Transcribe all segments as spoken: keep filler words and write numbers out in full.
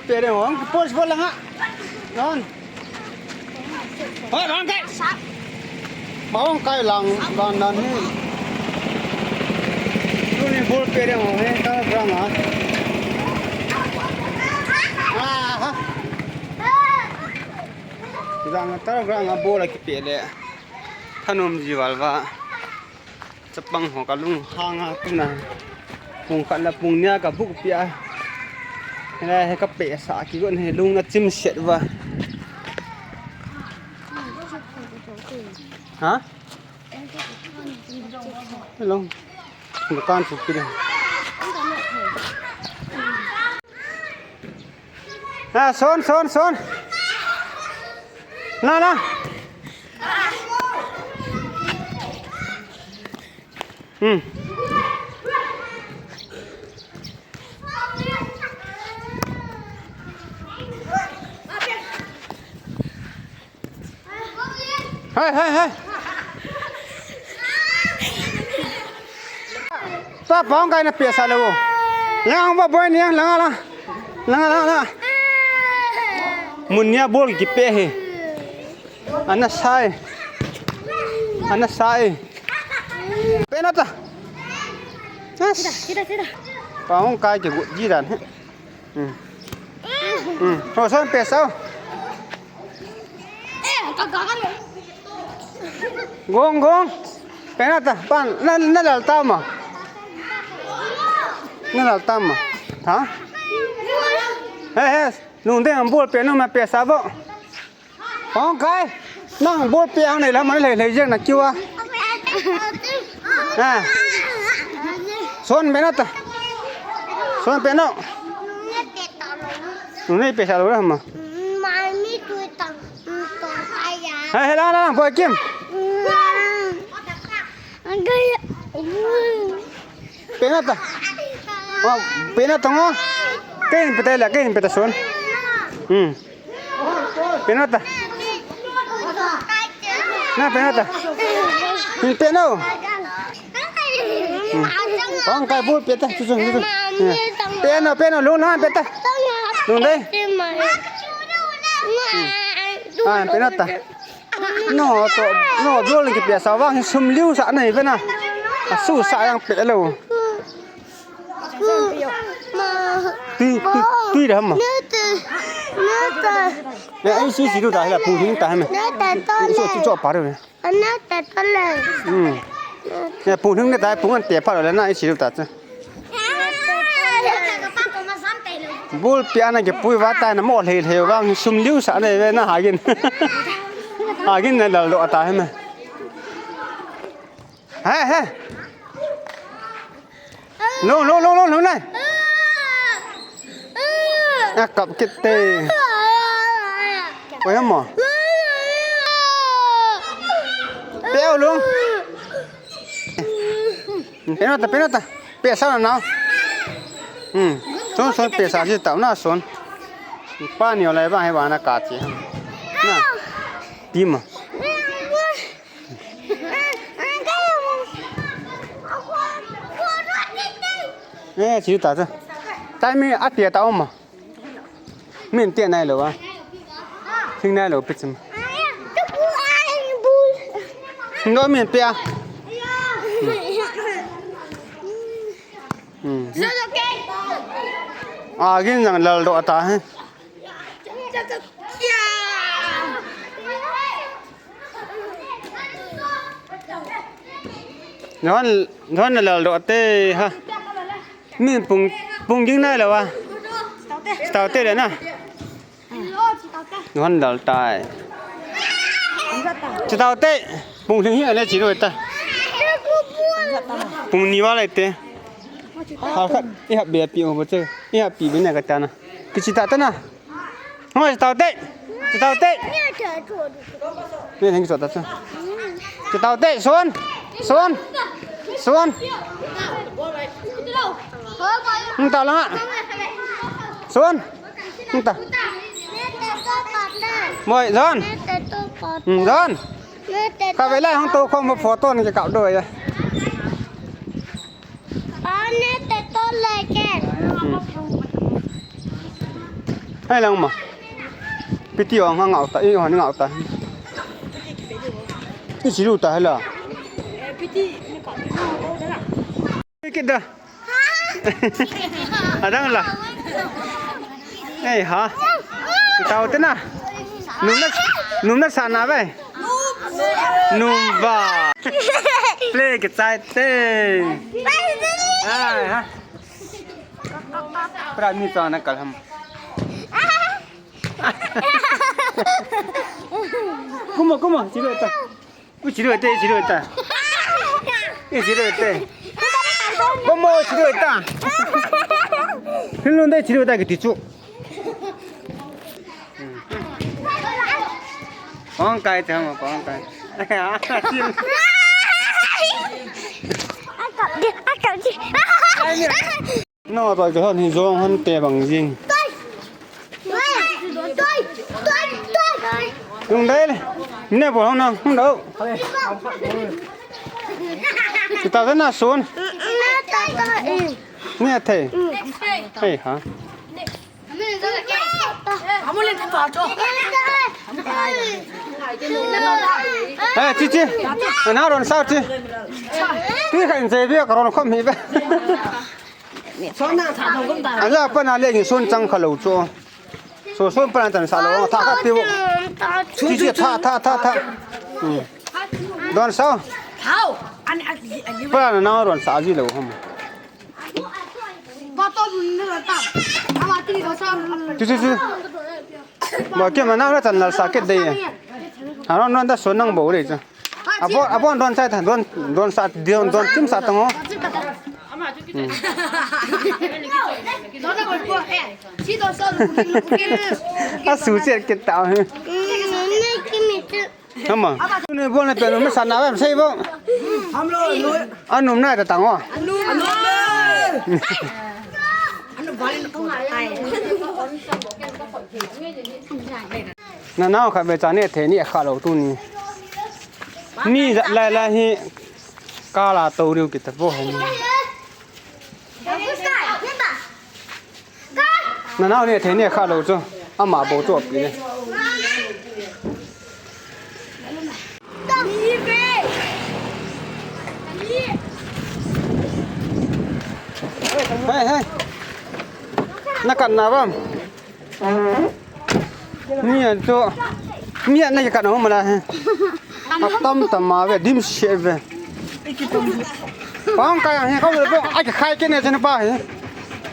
Pe ding hong, post bol langa. Non. Hoi, bang kai. Bang kai lang, bang nan ni. Tuni bol pe ding hong, he, ta bang a. Ah, ha. Jang ta bang a bol a kipe le. Thanom ji val va. Chapang ho kalung hang a tuna. Pung khat le pung ni a kabook pia. Hila he kapehsa kigon he lung na chim set va. Ha? Hello. Dukan chu pi ding. Ah, son, son, son. Na, na. Hmm. Hai, hai, hai. Ta pang kai na pesa le wo. Lang ba boy ni lang la. Lang la la. Mun nia bol kipe he. Ana sai. Ana sai. Penata. Yes. Sida, sida, sida. Pang kai ke gu ji dan he. Hmm. Hmm. Ho son pesa. Gong, gong. Penata, pan, na, na lal tama. Na lal tama. Ha? He, he, lungdeng bol pe no ma pesa bo. Hong kai. Nang bol pe ang nei la ma lei lei jeng na kiu a. Ha. Son penata. Son peno. Nunei pesa lo la ma. Mami tu tang. Hai, hai, lang, lang, lang, boy Kim. Penata. Oh, penata ngo. Kahin peta la, kahin peta son. Hmm. Penata. Na penata. Hmm, peno. Hmm. Hong kai bol peta, chu chu chu. Peno, peno, lung na peta. Lung dei. Hmm. Ah, penata. No, to, no, bol kipia sa vang sum liu sa nei vena. Asu sa yang pe lo. Tui, tui, tui da ma. Ya, ai si si du da la, pung hing ta ma. So, chu cho pa re. Hmm. Ya, pung hing ne ta, pung an te pa le na, ai si du ta. Bul pia na kipui va ta na mo lhei lhei vang sum liu sa nei ve na hagin. Hagin na lal do ta he ma. He, he. Lung, lung, lung, lung, lung nai. A kap kit te. Oi mo. Peo lung. Penata, penata. Pesa na na. Hmm. Son, son pesa si tao na son. Pa ni olai ba he ba na ka chi. Na. Ti ma. Eh, chi ta ta. Tai mi a tia ta om ma. Min tia nai lo wa. Sing nai lo pit ma. Ndo min pia. Hmm. A gin jang lal do ta he. Johan, Johan na lal do te ha. Min pung, pung ging nai lo wa. Stau te le na. Johan lal tai. Stau te. Pung hing hi ale chi lo ta. Pung ni wa le te. Ha khat. I hap be pi o bo che. I hap pi be na ka ta na. Kichi ta ta na. Hoi, tao te. Tao te. Ni heng so ta sa. Tao te, son. Son. Son. Hung ta langa. Son. Hung ta. Moi, son. Hmm, son. Ka ve lai hung to khom photo ni ka do ya. Pa ne te to le ke. Hmm. Hai lang ma. Piti ong ha ngau ta, i ong ha ngau ta. I silu ta hala. Kida. Adang la. Ei ha. Tao te na. Num na, num na sa na ve. Num ba. Play ke chai te. Ai ha. Pra mi cha na kal ham. Kuma, kuma, chiro ta. U chiro te, chiro ta. E chiro te. Kuma chiro ta. Hilun de chiro ta kiti chu. Kong kai te ham, kong kai. Akap di, akap di. No, toi ka hon hi jong hon te bang jing. Nung dai le. Ne bo hong nang, hong dau. Kita na sun. Ne thei. Hei ha. Eh, chi chi. Na ron sao chi. Tui khan je bi ka ron khom hi be. Aja pa na le ni sun chang kha lo chu. So sun pa na tan sa lo tha kha pi bo. Chi chi tha tha tha tha. Hmm. Don sao. Thao. An an an. Pa na na ron sa ji lo ham. Ba to mun na ta. Ama ti ko sa. Chi chi chi. Ba ke ma na na tan na sa ke de. Aron ron da so nang bo re cha. Abon, abon don sa ta, don, don sa, don, don chim sa ta ngo. Hmm. A su che ke ta. Hama. Tuni bol na pe no me sa na ba sei bo. Anum na ta ta ngo. Na nao kha be cha ne the ni kha lo tuni. Mi ja lai lai hi ka la to riu kita bo hom. Na nao ne the ne kha lo chu. Ama bo chu pi ne. Hey, hey. Na kan na bam. Mi an chu, mi an na ka na hom la he. Atam tam ma ve, dim se ve. Pang ka he ka ve bo, a ka khai ke ne chen pa he.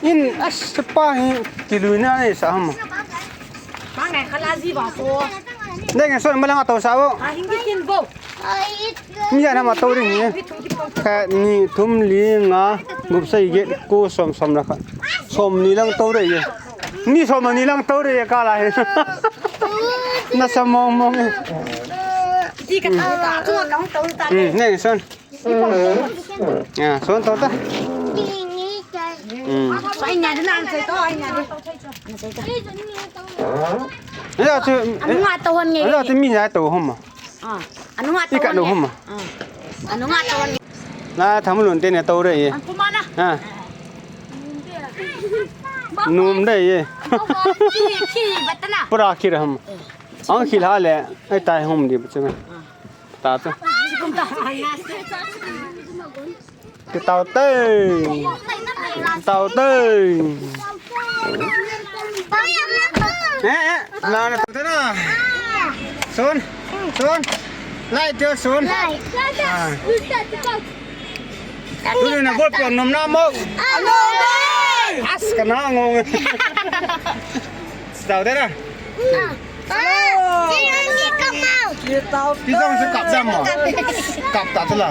In as pa he, ki lu na ne sa ham. Pang ka la ji ba so. Ne nge so ma la to sa bo. A hin ki kin bo. Mi an ma to ri ni. Khat, ni, thum, li, nga, gup, sei, get, ko, som, som le khat. Som ni lang to re ye. Ni som ni lang to re ye ka la he. Na sa mong mong e. Ti ka ta ta, tu ka to ta. Hmm, ne son. Ya, son to ta. Hmm. Ai nya de nan sei to, ai nya de. Ya chu. Anu nga to hon nge. Ya chu mi ya to hom ma. Ah, anu nga to. Ika lo hom. Ah. Anu nga to. Na tham lun te ne to re ye. An kuma na. Ha. Num de ye. Khi, khi, batana. Pura khi ham. Ang khi la le. Ai tai hom di bachama. Ta to. Sikum ta. Ti tao te. Tao te. Eh, eh, la na tao te na. Sun, sun. Lai te sun. Ah. Tuni na gol pe nom na mo. As ka na ngong. Tao te na. Ti jong se kap jam mo. Kap ta tu la.